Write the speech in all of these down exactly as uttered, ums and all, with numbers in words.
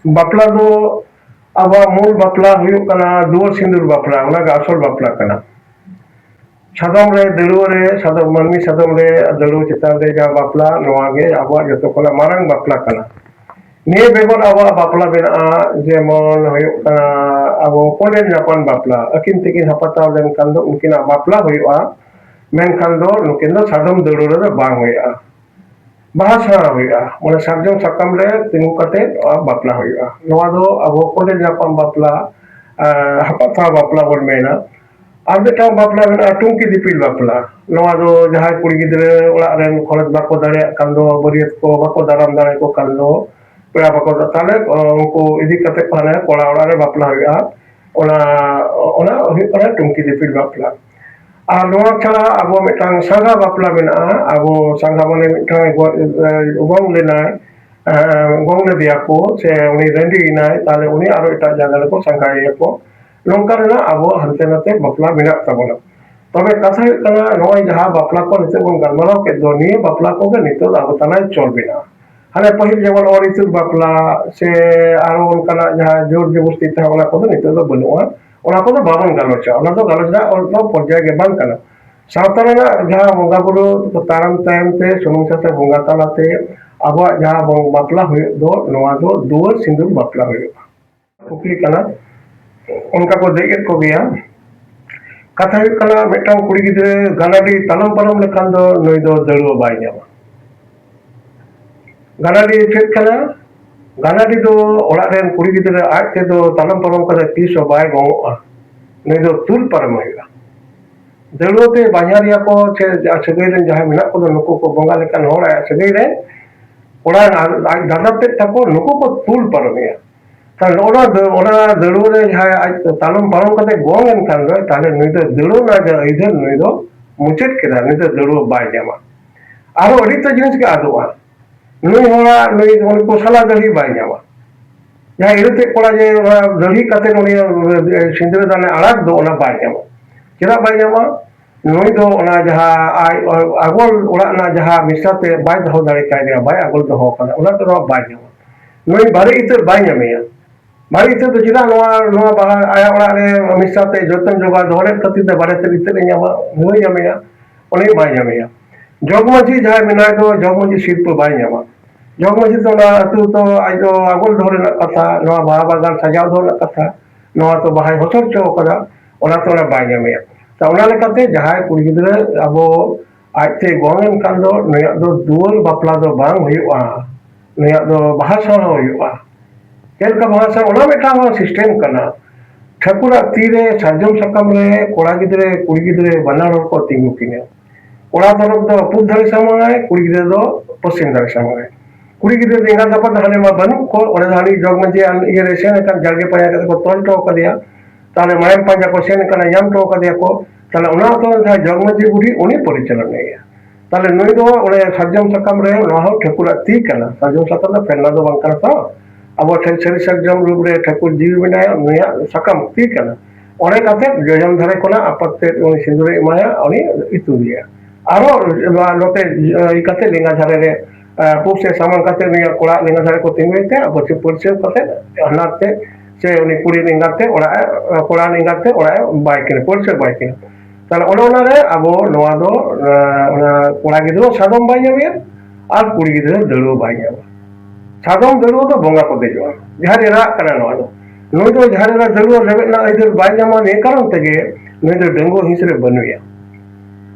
ᱵᱟᱯᱞᱟ ᱫᱚ ᱟᱵᱚᱣᱟᱜ ᱢᱩᱞ ᱵᱟᱯᱞᱟ ᱦᱩᱭᱩᱜ ᱠᱟᱱᱟ ᱫᱩᱣᱟᱹᱨ ᱥᱤᱸᱫᱩᱨ ᱵᱟᱯᱞᱟ, ᱚᱱᱟ ᱜᱮ ᱟᱥᱚᱞ ᱵᱟᱯᱞᱟ ᱠᱟᱱᱟ᱾ ᱥᱟᱫᱚᱢ ᱨᱮ ᱫᱟᱹᱲᱩᱣᱟᱹ ᱨᱮ ᱥᱟᱫᱚᱢ, ᱢᱟᱹᱱᱢᱤ ᱥᱟᱫᱚᱢ ᱨᱮ ᱫᱟᱹᱲᱩᱣᱟᱹ ᱪᱮᱛᱟᱱ ᱨᱮ ᱡᱟᱦᱟᱸ ᱵᱟᱯᱞᱟ, ᱱᱚᱣᱟ ᱜᱮ ᱟᱵᱚᱣᱟᱜ ᱡᱚᱛᱚ ᱠᱷᱚᱱᱟᱜ ᱢᱟᱨᱟᱝ ᱵᱟᱯᱞᱟ ᱠᱟᱱᱟ᱾ ᱱᱤᱭᱟᱹ ᱵᱮᱜᱚᱨ ᱟᱵᱚᱣᱟᱜ ᱵᱟᱯᱞᱟ ᱢᱮᱱᱟᱜᱼᱟ, ᱡᱮᱢᱚᱱ ᱦᱩᱭᱩᱜ ᱠᱟᱱᱟ ᱟᱵᱚ ᱠᱚᱸᱰᱮᱞ ᱧᱟᱯᱟᱢ ᱵᱟᱯᱞᱟ, ᱟᱹᱠᱤᱱ ᱛᱮᱠᱤᱱ ᱦᱟᱯᱟᱴᱟᱣ ᱞᱮᱱᱠᱷᱟᱱ ᱫᱚ ᱩᱱᱠᱤᱱᱟᱜ ᱵᱟᱯᱞᱟ ᱦᱩᱭᱩᱜᱼᱟ, ᱢᱮᱱᱠᱷᱟᱱ ᱫᱚ ᱱᱩᱠᱤᱱ ᱫᱚ ᱥᱟᱫᱚᱢ ᱫᱟᱹᱲᱩᱣᱟᱹ ᱨᱮᱫᱚ ᱵᱟᱝ ᱦᱩᱭᱩᱜᱼᱟ᱾ ᱵᱟᱦᱟ ᱥᱮᱬᱟ ᱦᱩᱭᱩᱜᱼᱟ, ᱢᱟᱱᱮ ᱥᱟᱨᱡᱚᱢ ᱥᱟᱠᱟᱢ ᱨᱮ ᱛᱤᱸᱜᱩ ᱠᱟᱛᱮ ᱵᱟᱯᱞᱟ ᱦᱩᱭᱩᱜᱼᱟ᱾ ᱱᱚᱣᱟ ᱫᱚ ᱟᱵᱚ ᱠᱚᱸᱰᱮᱞ ᱧᱟᱯᱟᱢ ᱵᱟᱯᱞᱟ, ᱟᱨ ᱦᱟᱯᱟᱜ ᱥᱟᱶ ᱵᱟᱯᱞᱟ ᱵᱚᱱ ᱢᱮᱱᱟ᱾ ᱟᱨ ᱢᱤᱫᱴᱟᱝ ᱵᱟᱯᱞᱟ ᱢᱮᱱᱟᱜᱼᱟ ᱴᱩᱝᱠᱤ ᱫᱤᱯᱤᱞ ᱵᱟᱯᱞᱟ᱾ ᱱᱚᱣᱟ ᱫᱚ ᱡᱟᱦᱟᱸᱭ ᱠᱩᱲᱤ ᱜᱤᱫᱽᱨᱟᱹ ᱚᱲᱟᱜ ᱨᱮᱱ ᱠᱷᱚᱨᱚᱪ ᱵᱟᱠᱚ ᱫᱟᱲᱮᱭᱟᱜ ᱠᱷᱟᱱ ᱫᱚ, ᱵᱟᱹᱨᱭᱟᱹᱛ ᱠᱚ ᱵᱟᱠᱚ ᱫᱟᱨᱟᱢ ᱫᱟᱲᱮᱭᱟᱠᱚ ᱠᱷᱟᱱ ᱫᱚ, ᱯᱮᱲᱟ ᱵᱟᱠᱚ, ᱛᱟᱦᱞᱮ ᱩᱱᱠᱩ ᱤᱫᱤ ᱠᱟᱛᱮ ᱠᱚ ᱦᱟᱱᱮ ᱠᱚᱲᱟ ᱚᱲᱟᱜ ᱨᱮ ᱵᱟᱯᱞᱟ ᱦᱩᱭᱩᱜᱼᱟ᱾ ᱚᱱᱟ, ᱚᱱᱟ ᱦᱩᱭᱩᱜ ᱠᱟᱱᱟ ᱴᱩᱝᱠᱤ ᱫᱤᱯᱤᱞ ᱵᱟᱯᱞᱟ᱾ ᱟᱨ ᱱᱚᱣᱟ ᱪᱷᱟᱲᱟ ᱟᱵᱚ ᱢᱤᱫᱴᱟᱝ ᱥᱟᱸᱜᱷᱟ ᱵᱟᱯᱞᱟ ᱢᱮᱱᱟᱜᱼᱟ᱾ ᱟᱵᱚ ᱥᱟᱸᱜᱷᱟ ᱢᱟᱱᱮ ᱢᱤᱫᱴᱟᱝ ᱜᱚ-, ᱮ, ᱜᱚᱝ ᱞᱮᱱᱟᱭ, ᱮ, ᱜᱚᱝ ᱞᱮᱫᱮᱭᱟ ᱠᱚ, ᱥᱮ ᱩᱱᱤ ᱨᱟᱺᱰᱤᱭᱮᱱᱟᱭ, ᱛᱟᱦᱞᱮ ᱩᱱᱤ ᱟᱨᱚ ᱮᱴᱟᱜ ᱡᱟᱭᱜᱟ ᱨᱮᱠᱚ ᱥᱟᱸᱜᱷᱟᱭᱮᱭᱟ ᱠᱚ᱾ ᱱᱚᱝᱠᱟ ᱨᱮᱱᱟᱜ ᱟᱵᱚ ᱦᱟᱱᱛᱮ ᱱᱟᱛᱮ ᱵᱟᱯᱞᱟ ᱢᱮᱱᱟᱜ ᱛᱟᱵᱚᱱᱟ᱾ ᱛᱚᱵᱮ ᱠᱟᱛᱷᱟ ᱦᱩᱭᱩᱜ ᱠᱟᱱᱟ, ᱱᱚᱜᱼᱚᱭ ᱡᱟᱦᱟᱸ ᱵᱟᱯᱞᱟ ᱠᱚ ᱱᱤᱛᱚᱜ ᱵᱚᱱ ᱜᱟᱞᱢᱟᱨᱟᱣ ᱠᱮᱫ ᱫᱚ, ᱱᱤᱭᱟᱹ ᱵᱟᱯᱞᱟ ᱠᱚᱜᱮ ᱱᱤᱛᱚᱜ ᱫᱚ ᱟᱵᱚ ᱛᱟᱞᱟᱨᱮ ᱪᱚᱞ ᱢᱮᱱᱟᱜᱼᱟ᱾ ᱦᱟᱱᱮ ᱯᱟᱹᱦᱤᱞ ᱡᱮᱢᱚᱱ ᱚᱨ ᱤᱛᱩᱫ ᱵᱟᱯᱞᱟ ᱥᱮ ᱟᱨᱚ ᱚᱱᱠᱟᱱᱟᱜ ᱡᱟᱦᱟᱸ ᱡᱳᱨ ᱡᱚᱵᱚᱥᱛᱤ ᱛᱟᱦᱮᱸ, ᱚᱱᱟ ᱠᱚᱫᱚ ᱱᱤᱛᱚᱜ ᱫᱚ ᱵᱟᱹᱱᱩᱜᱼᱟ᱾ ᱚᱱᱟ ᱠᱚᱫᱚ ᱵᱟᱵᱚᱱ ᱜᱟᱞᱚᱪᱟ, ᱚᱱᱟ ᱫᱚ ᱜᱟᱞᱚᱪ ᱨᱮᱱᱟᱜ ᱚᱱᱠᱟ ᱯᱚᱨᱡᱟᱭ ᱜᱮ ᱵᱟᱝ ᱠᱟᱱᱟ᱾ ᱥᱟᱶᱛᱟ ᱨᱮᱱᱟᱜ ᱡᱟᱦᱟᱸ ᱵᱚᱸᱜᱟ ᱵᱩᱨᱩ ᱛᱟᱭᱚᱢ ᱛᱟᱭᱚᱢ ᱛᱮ ᱥᱩᱱᱩᱢ ᱥᱟᱥᱟᱝ ᱵᱚᱸᱜᱟ ᱛᱟᱞᱟᱛᱮ ᱟᱵᱚᱣᱟᱜ ᱡᱟᱦᱟᱸ ᱵᱚᱱ ᱵᱟᱯᱞᱟ ᱦᱩᱭᱩᱜ ᱫᱚ, ᱱᱚᱣᱟ ᱫᱚ ᱫᱩᱣᱟᱹᱨ ᱥᱤᱸᱫᱩᱨ ᱵᱟᱯᱞᱟ ᱦᱩᱭᱩᱜᱼᱟ᱾ ᱠᱩᱠᱞᱤ ᱠᱟᱱᱟ, ᱚᱱᱠᱟ ᱠᱚ ᱫᱮᱡ ᱮᱫ ᱠᱚᱜᱮᱭᱟ᱾ ᱠᱟᱛᱷᱟ ᱦᱩᱭᱩᱜ ᱠᱟᱱᱟ, ᱢᱤᱫᱴᱟᱝ ᱠᱩᱲᱤ ᱜᱤᱫᱽᱨᱟᱹ ᱜᱟᱱᱟᱰᱤ ᱛᱟᱞᱚᱢ ᱯᱟᱨᱚᱢ ᱞᱮᱠᱷᱟᱱ ᱫᱚ ᱱᱩᱭ ᱫᱚ ᱫᱟᱹᱲᱩᱣᱟᱹ ᱵᱟᱭ ᱧᱟᱢᱟ᱾ ᱜᱟᱱᱟᱰᱤ ᱪᱮᱫ ᱠᱟᱱᱟ? ᱜᱟᱱᱟᱰᱤ ᱫᱚ ᱚᱲᱟᱜ ᱨᱮᱱ ᱠᱩᱲᱤ ᱜᱤᱫᱽᱨᱟᱹ ᱟᱡ ᱛᱮᱫᱚ ᱛᱟᱞᱚᱢ ᱯᱟᱨᱚᱢ ᱠᱟᱛᱮ ᱛᱤᱥ ᱦᱚᱸ ᱵᱟᱭ ᱜᱚᱝᱚᱜᱼᱟ᱾ ᱱᱩᱭ ᱫᱚ ᱛᱩᱞ ᱯᱟᱨᱚᱢ ᱦᱩᱭᱩᱜᱼᱟ᱾ ᱫᱟᱹᱲᱩᱣᱟᱹ ᱛᱮ ᱵᱟᱧᱦᱟᱨᱤᱭᱟᱹ ᱠᱚ ᱪᱮ ᱥᱟᱹᱜᱟᱹᱭ ᱨᱮᱱ ᱡᱟᱦᱟᱸᱭ ᱢᱮᱱᱟᱜ ᱠᱚᱫᱚ, ᱱᱩᱠᱩ ᱠᱚ ᱵᱚᱸᱜᱟ ᱞᱮᱠᱟᱱ ᱦᱚᱲ ᱟᱭᱟᱜ ᱥᱟᱹᱜᱟᱹᱭ ᱨᱮ, ᱠᱚᱲᱟ ᱟᱡ ᱫᱟᱫᱟ ᱛᱮᱫ ᱛᱟᱠᱚ, ᱱᱩᱠᱩ ᱠᱚ ᱛᱩᱞ ᱯᱟᱨᱚᱢᱮᱭᱟ᱾ ᱛᱟᱦᱞᱮ ᱱᱚᱜᱼᱚ ᱱᱚᱣᱟ ᱫᱟᱹ-, ᱚᱱᱟ ᱫᱟᱹᱲᱩᱣᱟᱹ ᱨᱮ ᱡᱟᱦᱟᱸᱭ ᱟᱡ ᱛᱟᱞᱚᱢ ᱯᱟᱨᱚᱢ ᱠᱟᱛᱮ ᱜᱚᱝ ᱮᱱ ᱠᱷᱟᱱ ᱫᱚ, ᱛᱟᱦᱞᱮ ᱱᱩᱭ ᱫᱚ ᱫᱟᱹᱲᱩᱣᱟᱹ ᱨᱮᱱᱟᱜ ᱡᱟᱦᱟᱸ ᱟᱹᱭᱫᱟᱹᱨ ᱱᱩᱭ ᱫᱚ ᱢᱩᱪᱟᱹᱫ ᱠᱮᱫᱟ, ᱱᱩᱭ ᱫᱚ ᱫᱟᱹᱲᱩᱣᱟᱹ ᱵᱟᱭ ᱧᱟᱢᱟ᱾ ᱟᱨᱚ ᱟᱹᱰᱤ ᱩᱛᱟᱹᱨ ᱡᱤᱱᱤᱥ ᱜᱮ ᱟᱫᱚᱜᱼᱟ᱾ ᱱᱩᱭ ᱦᱚᱲᱟᱜ, ᱱᱩᱭ, ᱩᱱᱤ ᱠᱚᱥᱟᱞᱟ ᱫᱟᱹᱲᱦᱤ ᱵᱟᱭ ᱧᱟᱢᱟ᱾ ᱡᱟᱦᱟᱸ ᱤᱨᱟᱹᱛᱮᱫ ᱠᱚᱲᱟ ᱡᱮ ᱚᱱᱟ ᱫᱟᱹᱲᱦᱤ ᱠᱟᱛᱮ ᱩᱱᱤ ᱥᱤᱸᱫᱽᱨᱟᱹ ᱫᱟᱱᱮ ᱟᱲᱟᱜ ᱫᱚ, ᱚᱱᱟ ᱵᱟᱭ ᱧᱟᱢᱟ᱾ ᱪᱮᱫᱟᱜ ᱵᱟᱭ ᱧᱟᱢᱟ? ᱱᱩᱭ ᱫᱚ ᱚᱱᱟ ᱡᱟᱦᱟᱸ ᱟᱡ ᱟᱜᱚᱞ ᱚᱲᱟᱜ ᱨᱮᱱᱟᱜ ᱡᱟᱦᱟᱸ ᱢᱤᱥᱨᱟ ᱛᱮ ᱵᱟᱭ ᱫᱚᱦᱚ ᱫᱟᱲᱮ ᱠᱟᱭ ᱜᱮᱭᱟ, ᱵᱟᱭ ᱟᱜᱚᱞ ᱫᱚᱦᱚ ᱠᱟᱫᱟ, ᱚᱱᱟ ᱛᱮᱫᱚ ᱵᱟᱭ ᱧᱟᱢᱟ᱾ ᱱᱩᱭ ᱵᱟᱨᱮ ᱤᱛᱟᱹᱫ ᱵᱟᱭ ᱧᱟᱢᱮᱭᱟ᱾ ᱵᱟᱨᱮ ᱤᱛᱟᱹᱫ ᱫᱚ ᱪᱮᱫᱟᱜ ᱱᱚᱣᱟ, ᱱᱚᱣᱟ ᱵᱟᱦᱟ ᱟᱭᱟᱜ ᱚᱲᱟᱜ ᱨᱮ ᱢᱤᱫ ᱥᱟᱶᱛᱮ ᱡᱚᱛᱚᱱ ᱡᱚᱜᱟᱣ ᱫᱚᱦᱚ ᱞᱮᱫ ᱠᱷᱟᱹᱛᱤᱨ ᱛᱮ ᱵᱟᱨᱮ ᱤᱛᱟᱹᱫ ᱮ ᱧᱟᱢᱟ, ᱱᱩᱭ ᱧᱟᱢᱮᱭᱟ, ᱩᱱᱤ ᱵᱟᱭ ᱧᱟᱢᱮᱭᱟ᱾ ᱡᱚᱜᱽ ᱢᱟᱹᱡᱷᱤ ᱡᱟᱦᱟᱸᱭ ᱢᱮᱱᱟᱭ ᱫᱚ, ᱡᱚᱜᱽ ᱢᱟᱹᱡᱷᱤ ᱥᱤᱨᱯᱟᱹ ᱵᱟᱭ ᱧᱟᱢᱟ᱾ ᱡᱚᱜᱽ ᱢᱟᱹᱡᱷᱤ ᱫᱚ ᱚᱱᱟ ᱟᱹᱛᱩ ᱫᱚ ᱟᱡ ᱫᱚ ᱟᱜᱚᱞ ᱫᱚᱦᱚ ᱨᱮᱱᱟᱜ ᱠᱟᱛᱷᱟ, ᱱᱚᱣᱟ ᱵᱟᱦᱟ ᱵᱟᱜᱟᱱ ᱥᱟᱡᱟᱣ ᱫᱚᱦᱚ ᱨᱮᱱᱟᱜ ᱠᱟᱛᱷᱟ, ᱱᱚᱣᱟ ᱫᱚ ᱵᱟᱦᱟᱭ ᱦᱚᱪᱚ ᱦᱚᱪᱚ ᱠᱟᱫᱟ, ᱚᱱᱟ ᱛᱚ ᱚᱱᱟ ᱵᱟᱭ ᱧᱟᱢᱮᱭᱟ᱾ ᱛᱚ ᱚᱱᱟ ᱞᱮᱠᱟᱛᱮ ᱡᱟᱦᱟᱸᱭ ᱠᱩᱲᱤ ᱜᱤᱫᱽᱨᱟᱹ ᱟᱵᱚ ᱟᱡᱛᱮ ᱜᱚᱝ ᱮᱱ ᱠᱷᱟᱱ ᱫᱚ ᱱᱩᱭᱟᱜ ᱫᱚ ᱫᱩᱣᱟᱹᱨ ᱵᱟᱯᱞᱟ ᱫᱚ ᱵᱟᱝ ᱦᱩᱭᱩᱜᱼᱟ, ᱱᱩᱭᱟᱜ ᱫᱚ ᱵᱟᱦᱟ ᱥᱟᱶ ᱦᱩᱭᱩᱜᱼᱟ᱾ ᱪᱮᱫ ᱞᱮᱠᱟ ᱵᱟᱦᱟ ᱥᱟᱶ? ᱚᱱᱟ ᱢᱤᱫᱴᱟᱝ ᱦᱚᱸ system ᱠᱟᱱᱟ᱾ ᱴᱷᱟᱹᱠᱩᱨᱟᱜ ᱛᱤᱨᱮ ᱥᱟᱨᱡᱚᱢ ᱥᱟᱠᱟᱢ ᱨᱮ ᱠᱚᱲᱟ ᱜᱤᱫᱽᱨᱟᱹ ᱠᱩᱲᱤ ᱜᱤᱫᱽᱨᱟᱹ ᱵᱟᱱᱟ ᱦᱚᱲ ᱠᱚ ᱛᱤᱸᱜᱩ ᱠᱤᱱᱟ᱾ ᱠᱚᱲᱟ ᱛᱚᱨᱚᱯ ᱫᱚ ᱯᱩᱵ ᱫᱷᱟᱨᱮ ᱥᱟᱢᱟᱝ ᱟᱭ, ᱠᱩᱲᱤ ᱜᱤᱫᱽᱨᱟᱹ ᱫᱚ ᱯᱚᱥᱪᱤᱢ ᱫᱷᱟᱨᱮ ᱥᱟᱢᱟᱝ ᱟᱭ᱾ ᱠᱩᱲᱤ ᱜᱤᱫᱽᱨᱟᱹ ᱫᱚ ᱮᱸᱜᱟᱛ ᱟᱯᱟᱛ ᱫᱚ ᱦᱟᱸᱰᱮ ᱢᱟ ᱵᱟᱹᱱᱩᱜ ᱠᱚ, ᱚᱸᱰᱮ ᱫᱚ ᱦᱟᱹᱱᱤ ᱡᱚᱜᱽ ᱢᱟᱹᱡᱷᱤ ᱟᱨ ᱤᱭᱟᱹ ᱨᱮ ᱥᱮᱱ ᱟᱠᱟᱱ, ᱡᱟᱸᱜᱮ ᱯᱟᱸᱡᱟ ᱠᱟᱛᱮ ᱠᱚ ᱛᱚᱞ ᱦᱚᱴᱚ ᱠᱟᱫᱮᱭᱟ᱾ ᱛᱟᱦᱞᱮ ᱢᱟᱭᱟᱢ ᱯᱟᱸᱡᱟ ᱠᱚ ᱥᱮᱱ ᱟᱠᱟᱱᱟ, ᱧᱟᱢ ᱦᱚᱴᱚ ᱠᱟᱫᱮᱭᱟ ᱠᱚ᱾ ᱛᱟᱦᱞᱮ ᱚᱱᱟ ᱚᱠᱛᱚ ᱨᱮ ᱡᱟᱦᱟᱸᱭ ᱡᱚᱜᱽ ᱢᱟᱹᱡᱷᱤ ᱵᱩᱰᱷᱤ, ᱩᱱᱤ ᱯᱚᱨᱤᱪᱟᱞᱚᱱᱟᱭᱮᱭᱟ᱾ ᱛᱟᱦᱞᱮ ᱱᱩᱭ ᱫᱚ ᱚᱱᱮ ᱥᱟᱨᱡᱚᱢ ᱥᱟᱠᱟᱢ ᱨᱮ, ᱱᱚᱣᱟ ᱦᱚᱸ ᱴᱷᱟᱹᱠᱩᱨᱟᱜ ᱛᱤ ᱠᱟᱱᱟ, ᱥᱟᱨᱡᱚᱢ ᱥᱟᱠᱟᱢ ᱫᱚ ᱯᱷᱮᱨᱱᱟ ᱫᱚ ᱵᱟᱝ ᱠᱟᱱᱟ ᱛᱚ᱾ ᱟᱵᱚ ᱴᱷᱮᱱ ᱥᱟᱹᱨᱤ ᱥᱟᱨᱡᱚᱢ ᱨᱩᱯ ᱨᱮ ᱴᱷᱟᱹᱠᱩᱨ ᱡᱤᱣᱤ ᱢᱮᱱᱟᱭᱟ, ᱱᱩᱭᱟᱜ ᱥᱟᱠᱟᱢ ᱛᱤ ᱠᱟᱱᱟ᱾ ᱚᱸᱰᱮ ᱠᱟᱛᱮ ᱡᱚᱡᱚᱢ ᱫᱷᱟᱨᱮ ᱠᱷᱚᱱᱟᱜ ᱟᱯᱟᱛ ᱛᱮᱫ ᱩᱱᱤ ᱥᱤᱸᱫᱩᱨᱮ ᱮᱢᱟᱭᱟ, ᱩᱱᱤ ᱤᱛᱩᱫᱮᱭᱟ᱾ ᱟᱨᱚ ᱱᱚᱣᱟ ᱱᱚᱛᱮ ᱤᱭᱟᱹ ᱠᱟᱛᱮ ᱞᱮᱸᱜᱟ ᱫᱷᱟᱨᱮ ᱨᱮ, ᱟᱸ, ᱯᱩᱵ ᱥᱮᱫ ᱥᱟᱢᱟᱝ ᱠᱟᱛᱮ ᱩᱱᱤᱭᱟᱜ ᱠᱚᱲᱟ ᱞᱮᱸᱜᱟ ᱫᱷᱟᱨᱮ ᱠᱚ ᱛᱤᱸᱜᱩᱭ ᱛᱮ, ᱟᱵᱚ ᱪᱮ ᱯᱟᱹᱨᱪᱷᱟᱹᱣ ᱠᱟᱛᱮ ᱦᱟᱱᱟᱨ ᱛᱮ ᱥᱮ ᱩᱱᱤ ᱠᱩᱲᱤ ᱮᱸᱜᱟᱛ ᱛᱮ ᱚᱲᱟᱜ ᱮ, ᱠᱚᱲᱟ ᱮᱸᱜᱟᱛ ᱛᱮ ᱚᱲᱟᱜ ᱮ ᱵᱟᱭ ᱠᱤᱱᱟ, ᱯᱟᱹᱨᱪᱷᱟᱹᱣ ᱵᱟᱭ ᱠᱤᱱᱟ᱾ ᱛᱟᱦᱞᱮ ᱚᱱᱮ ᱚᱱᱟ ᱨᱮ ᱟᱵᱚ ᱱᱚᱣᱟ ᱫᱚ, ᱟᱸ, ᱚᱱᱟ ᱠᱚᱲᱟ ᱜᱤᱫᱽᱨᱟᱹ ᱥᱟᱫᱚᱢ ᱵᱟᱭ ᱧᱟᱢᱮᱭᱟ ᱟᱨ ᱠᱩᱲᱤ ᱜᱤᱫᱽᱨᱟᱹ ᱫᱟᱹᱲᱩᱣᱟᱹ ᱵᱟᱭ ᱧᱟᱢᱟ᱾ ᱥᱟᱫᱚᱢ ᱫᱟᱹᱲᱩᱣᱟᱹ ᱫᱚ ᱵᱚᱸᱜᱟ ᱠᱚ ᱫᱮᱡᱚᱜᱼᱟ᱾ ᱡᱟᱦᱮᱨ ᱮᱨᱟᱜ ᱠᱟᱱᱟ ᱱᱚᱣᱟ ᱫᱚ᱾ ᱱᱩᱭ ᱫᱚ ᱡᱟᱦᱮᱨ ᱮᱨᱟ ᱫᱟᱹᱲᱩᱣᱟᱹ ᱞᱮᱵᱮᱫ ᱨᱮᱱᱟᱜ ᱟᱹᱭᱫᱟᱹᱨ ᱵᱟᱭ ᱧᱟᱢᱟ, ᱱᱤᱭᱟᱹ ᱠᱟᱨᱚᱱ ᱛᱮᱜᱮ ᱱᱩᱭ ᱫᱚ ᱰᱟᱺᱜᱩᱣᱟᱹ ᱦᱤᱸᱥ ᱨᱮ ᱵᱟᱹᱱᱩᱭᱟ᱾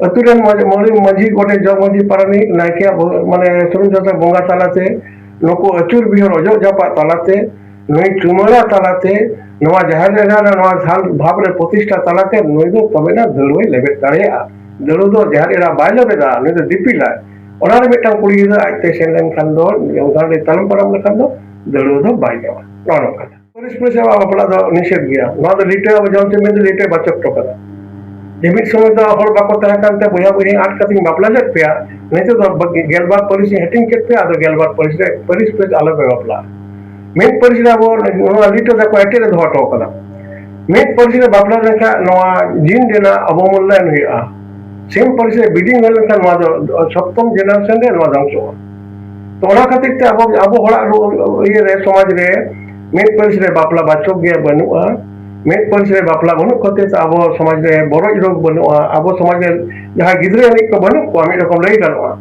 ᱟᱹᱛᱩ ᱨᱮᱱ ᱢᱟᱹᱡᱷᱤ, ᱢᱟᱹᱡᱷᱤ, ᱢᱟᱹᱡᱷᱤ, ᱜᱚᱰᱮᱛ, ᱡᱚᱜᱽ ᱢᱟᱹᱡᱷᱤ, ᱯᱟᱨᱟᱱᱤᱠ, ᱱᱟᱭᱠᱮᱭᱟᱜ ᱵᱚ-, ᱢᱟᱱᱮ ᱥᱩᱱᱩᱢ ᱥᱟᱥᱟᱝ ᱵᱚᱸᱜᱟ ᱛᱟᱞᱟᱛᱮ, ᱱᱩᱠᱩ ᱟᱹᱪᱩᱨ ᱵᱤᱦᱟᱹᱨ ᱚᱡᱚᱜ ᱡᱟᱯᱟᱜ ᱛᱟᱞᱟᱛᱮ, ᱱᱩᱭ ᱪᱩᱢᱟᱹᱲᱟ ᱛᱟᱞᱟᱛᱮ, ᱱᱚᱣᱟ ᱡᱟᱦᱮᱨ ᱮᱨᱟ ᱨᱮ ᱱᱚᱣᱟ ᱥᱟᱞ ᱵᱷᱟᱵᱽ ᱨᱮ ᱯᱨᱚᱛᱤᱥᱴᱷᱟ ᱛᱟᱞᱟᱛᱮ ᱱᱩᱭ ᱫᱚ ᱛᱚᱵᱮᱱᱟ ᱫᱟᱹᱲᱩᱣᱟᱹᱭ ᱞᱮᱵᱮᱫ ᱫᱟᱲᱮᱭᱟᱜᱼᱟ᱾ ᱫᱟᱹᱲᱩᱣᱟᱹ ᱫᱚ ᱡᱟᱦᱮᱨ ᱮᱨᱟ ᱵᱟᱭ ᱞᱮᱵᱮᱫᱟ, ᱱᱩᱭ ᱫᱚ ᱫᱤᱯᱤᱞᱟᱭ᱾ ᱚᱱᱟ ᱨᱮ ᱢᱤᱫᱴᱟᱝ ᱠᱩᱲᱤ ᱜᱤᱫᱽᱨᱟᱹ ᱟᱡᱛᱮ ᱥᱮᱱ ᱞᱮᱱᱠᱷᱟᱱ ᱫᱚ, ᱚᱱᱠᱟ ᱜᱮ ᱛᱟᱭᱚᱢ ᱯᱟᱨᱚᱢ ᱞᱮᱠᱷᱟᱱ ᱫᱚ ᱫᱟᱹᱲᱩᱣᱟᱹ ᱫᱚ ᱵᱟᱭ ᱧᱟᱢᱟ᱾ ᱱᱚᱜᱼᱚ ᱱᱚᱝᱠᱟ᱾ ᱯᱟᱹᱨᱤᱥ ᱯᱟᱹᱨᱤᱥ ᱨᱮ ᱵᱟᱯᱞᱟ ᱫᱚ ᱱᱤᱥᱮᱫ ᱜᱮᱭᱟ᱾ ᱱᱚᱣᱟ ᱫᱚ ᱞᱤᱴᱟᱹ ᱟᱵᱚ ᱡᱚᱢ ᱪᱮᱫ ᱢᱮᱱᱛᱮ ᱞᱤᱴᱟᱹ ᱵᱟᱪᱚᱠ ᱦᱚᱴᱚ ᱠᱟᱫᱟ᱾ ᱡᱮ ᱢᱤᱫ ᱥᱚᱢᱚᱭ ᱫᱚ ᱦᱚᱲ ᱵᱟᱠᱚ ᱛᱟᱦᱮᱸ ᱠᱟᱱᱛᱮ ᱵᱚᱭᱦᱟ ᱵᱚᱭᱦᱤᱧ ᱟᱫ ᱠᱟᱛᱮᱧ ᱵᱟᱯᱞᱟ ᱞᱮᱫ ᱯᱮᱭᱟ, ᱱᱤᱛᱚᱜ ᱫᱚ ᱵᱟᱹᱜᱤ-, ᱜᱮᱞᱵᱟᱨ ᱯᱟᱹᱨᱤᱥ ᱤᱧ ᱦᱟᱹᱴᱤᱧ ᱠᱮᱫ ᱯᱮᱭᱟ, ᱟᱫᱚ ᱜᱮᱞᱵᱟᱨ ᱯᱟᱹᱨᱤᱥ ᱨᱮ, ᱯᱟᱹᱨᱤᱥ ᱯᱟᱹᱨᱤᱥ ᱟᱞᱚ ᱯᱮ ᱵᱟᱯᱞᱟᱜᱼᱟ᱾ ᱢᱤᱫ ᱯᱟᱹᱨᱤᱥ ᱨᱮ ᱟᱵᱚ ᱱᱚᱣᱟ ᱞᱤᱴᱟᱹ ᱫᱚᱠᱚ ᱮᱴᱮᱫ ᱨᱮ ᱫᱚᱦᱚ ᱦᱚᱴᱚ ᱠᱟᱫᱟ᱾ ᱢᱤᱫ ᱯᱟᱹᱨᱤᱥ ᱨᱮ ᱵᱟᱯᱞᱟ ᱞᱮᱱᱠᱷᱟᱱ ᱱᱚᱣᱟ ᱡᱤᱱ ᱨᱮᱱᱟᱜ ᱚᱵᱚᱢᱩᱞᱞᱟᱭᱚᱱ ᱦᱩᱭᱩᱜᱼᱟ᱾ ᱥᱮᱢ ᱯᱟᱹᱨᱤᱥ ᱨᱮ ᱵᱤᱰᱤᱝ ᱦᱩᱭ ᱞᱮᱱᱠᱷᱟᱱ ᱱᱚᱣᱟ ᱫᱚ ᱥᱚᱯᱛᱚᱢ ᱡᱮᱱᱟᱨᱮᱥᱚᱱ ᱨᱮ ᱱᱚᱣᱟ ᱫᱷᱚᱝᱥᱚᱜᱼᱟ᱾ ᱛᱚ, ᱚᱱᱟ ᱠᱷᱟᱹᱛᱤᱨ ᱛᱮ ᱟᱵᱚ, ᱟᱵᱚ ᱦᱚᱲᱟᱜ ᱨᱩ-, ᱤᱭᱟᱹ ᱨᱮ, ᱥᱚᱢᱟᱡᱽ ᱨᱮ ᱢᱤᱫ ᱯᱟᱹᱨᱤᱥ ᱨᱮ ᱵᱟᱯᱞᱟ ᱵᱟᱪᱚᱠ ᱜᱮ ᱵᱟᱹᱱᱩᱜᱼᱟ᱾ ᱢᱤᱫ ᱯᱟᱹᱨᱤᱥ ᱨᱮ ᱵᱟᱯᱞᱟ ᱵᱟᱹᱱᱩᱜ ᱠᱷᱟᱹᱛᱤᱨ ᱛᱮ ᱟᱵᱚ ᱥᱚᱢᱟᱡᱽ ᱨᱮ ᱵᱚᱨᱚᱡ ᱨᱳᱜᱽ ᱵᱟᱹᱱᱩᱜᱼᱟ, ᱟᱵᱚ ᱥᱚᱢᱟᱡᱽ ᱨᱮ ᱡᱟᱦᱟᱸᱭ ᱜᱤᱫᱽᱨᱟᱹ ᱮᱱᱮᱡ ᱠᱚ ᱵᱟᱹᱱᱩᱜ ᱠᱚᱣᱟ, ᱢᱤᱫ ᱨᱚᱠᱚᱢ ᱞᱟᱹᱭ ᱜᱟᱱᱚᱜᱼᱟ᱾